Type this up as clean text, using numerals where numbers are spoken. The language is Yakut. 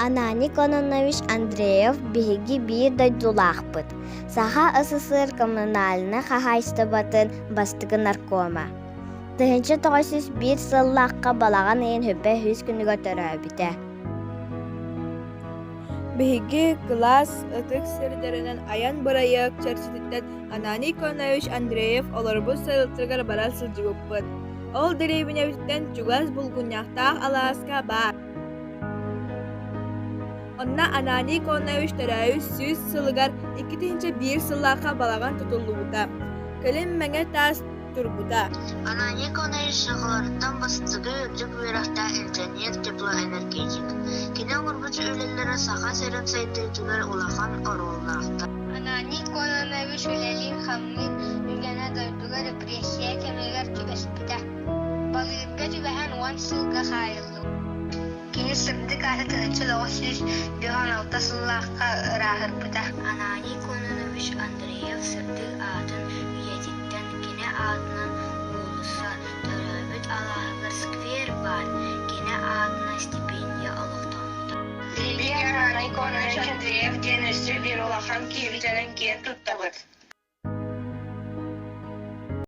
Ананий Кононович Андреев биһиги биир дойдулаахпыт, Саха СССР коммунальнай хаһаайыстыбатын бастакы наркома. 1901 сыллаахха балаҕан ыйын хөпө үһүс күнүгэр төрөөбүтэ. Биһиги кылаас ытык сирдэринэн айан бырайыак чэрчититтэн Ананий Кононович Андреев олорбут сайылыктарыгар бара сылдьыбыппыт. Ол дэриэбинэбититтэн чугас Булгунньахтаах алааска баар. Онно Ананий Кононович төрөөбүт 100 сылыгар 2001 сыллаахха балаҕан тутуллубута. Кэлин мэҥэ таас турбута. Ананий Кононович сахаларыттан бастакы үрдүк үөрэхтээх инженер-теплоэнергетик. Кини оҥорбут үлэлэрэ Саха сирин сайдыытыгар улахан оруоллаахтар. Ананий Кононович үлэлиир-хамныыр үгэнэ дойдуга репрессия кэмигэр түбэспитэ. Балыырга түбэһэн 10 сылга хаайыллыбыта. Кини сырдык аата 1996 сыллаахха ырааһырбыта. Ананий Кононович Андреев сырдык аатын үйэтиттэн кини аатынан уулусса, төрөөбүт алааһыгар сквер баар, кини аатынан стипендия олохтоммута. Биһиги Ананий Кононович Андреев диэн өссө биир улахан киһибитинэн киэн туттабыт.